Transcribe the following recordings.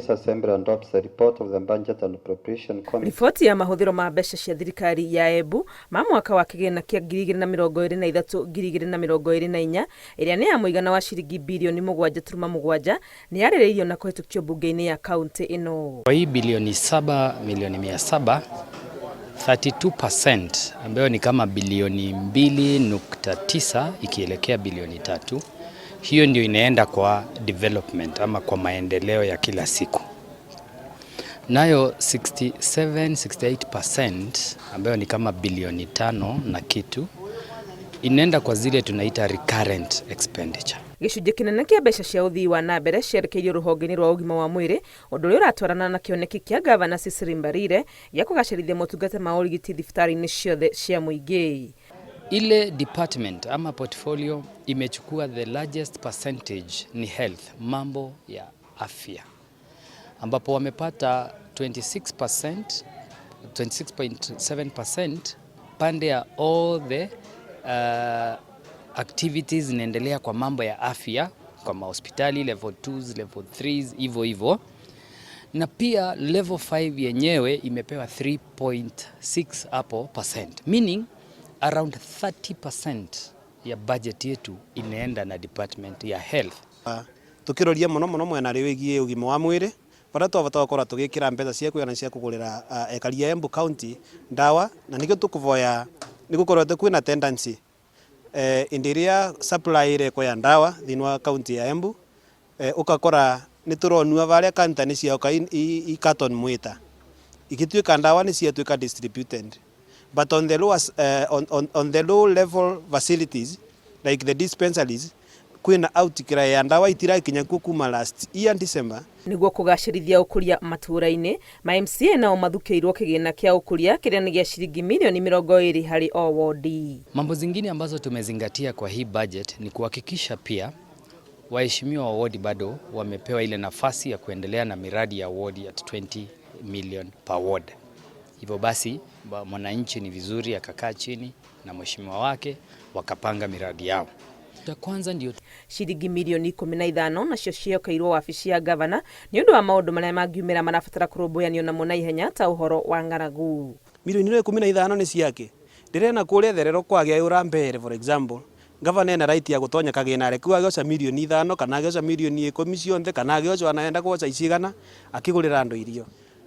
This Assembly adopts the report of the Budget and Appropriation Committee. Riboti ya mahũthĩro ma mbeca cia thirikari ya Embu ma mwaka wa kĩgĩna kĩa 2023 2024 ĩrĩa nĩ ya mũigana wa ciringi birioni 7.7 nĩ yarĩrĩirio na kũhĩtũkio mbunge-inĩ ya kaũntĩ ĩno. Kwa hii bilioni 7 milioni 700, 32% ambayo ni kama bilioni 2.9 ikielekea bilioni 3, hiyo ndio inaenda kwa development ama kwa maendeleo ya kila siku. Nayo 67 68% ambayo ni kama bilioni 5 na kitu inaenda kwa zile tunaita recurrent expenditure. Gĩcunjĩ kĩnene kĩa mbeca cia ũthii wa na mbere cierekeirio rũhonge-inĩ rwa ũgima wa mwĩrĩ, ũndũ ũrĩa ũratwarana na kĩoneki kĩa Gavana Cecily Mbarire gĩa kũgacĩrithia motungata ma ũrigiti thibitarĩ-inĩ ciothe cia mũingĩ. Ile department ama portfolio imechukua the largest percentage ni health, mambo ya afya, ambapo wamepata 26%, 26.7% pande ya all the activities zinaendelea kwa mambo ya afya kwa mahospitali level 2, level 3 hivyo hivyo, na pia level 5 yenyewe imepewa 3.6 hapo percent, meaning around 30% ya budget yetu inaenda na department ya health. Tukiroria muno muno mwena ri wigie ugima wa mwiri baria twabata gukorwo tugikira mbeca cia kwigana cia kugurira ekari a Embu County ndawa, na nikio tukuvoya ni gukorwo kwina tendency indi iria supply irekwo ya ndawa thiini wa county ya Embu, ukakora ni turonua varia kanta ni cioka i carton mwita igituika ndawa ni ciatuika distributed, but on the low level facilities like the dispensaries kwina outcry ya ndawa itirakinya kuo kuma last year December. Nĩguo kũgacĩrithia ũkũria matũũra-inĩ, ma MCA nao mathukĩirwo kĩgĩna kĩa ũkũria kĩrĩa nĩ gĩa ciringi mirioni 20 harĩ o wodi. Mambo zingine ambazo tumezingatia kwa hii budget ni kuhakikisha pia waheshimiwa wa wodi bado wamepewa ile nafasi ya kuendelea na miradi ya wodi at 20 million per ward. Hivyo basi mwananchi ni vizuri akakaa chini na mheshimiwa wake wakapanga miradi yao. Ya kwanza ndio Ciringi mirioni 15 nacio ciehokeirwo wabici ya gavana nĩ ũndũ wa maũndũ marĩa mangiumĩra marabatara kũrũmbũyanio namo na ihenya ta ũhoro wa ng'aragu. Milioni ĩno 15 nĩ ciake ndĩrena kũrĩa therero kwagĩa ũra mbere. For example, gavana ena right ya gũtonya kagĩna rĩ agĩoca milioni 5 kana agĩoca milioni 10 cionthe kana agĩoca anaenda gwoca icigana akĩgũrĩra andũ irio.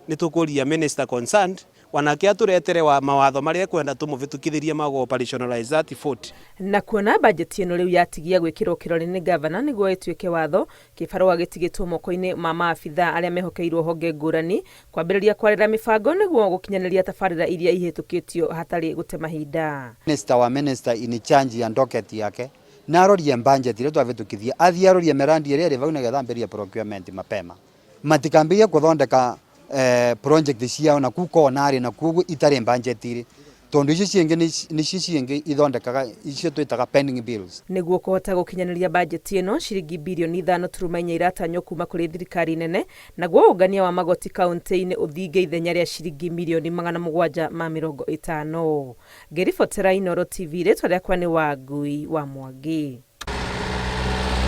Nĩ tũkũria minister concerned wanake atũretere wa mawatho marĩa ekwenda tũmũbĩtũkithĩrie ma operationalize that 40. Na kuona bajeti ĩno rĩu yatigia gwĩkĩrwo kĩrore nĩ gavana nĩguo ĩtuĩke watho, kĩbarũa gĩtigĩtwo moko-inĩ ma maabitha arĩa mehokeirwo honge ngũrani kwambĩrĩria kwarĩra mĩbango nĩguo gũkinyanĩria tabarĩra iria ihĩtũkĩtio hatarĩ gũte mahinda. Minister wa minister in charge ya docket yake na arorie budget iria twavĩtũkithia, athiĩ arorie mirandi ĩrĩa ĩrĩ vau nĩgetha ambĩrĩrie procurement mapema, matikambĩrĩrie gũthondeka project ciao na kuu konarĩ na kuo itarĩ budget iri, tondu icio ciĩngĩ nĩcio ciĩngĩ ithondekaga icio twĩtaga pending bills. Nĩguo kũhota gũkinyanĩria bajeti ĩno, ciringi birioni 5.4 iratanywo kuma kũrĩ thirikari nene, naguo ũngania wa magoti kaunti-inĩ ũthinge ithenya rĩa ciringi mirioni 750. Ngĩribotera Inooro TV, rĩtwa rĩakwa nĩ Wangui wa Mwangi.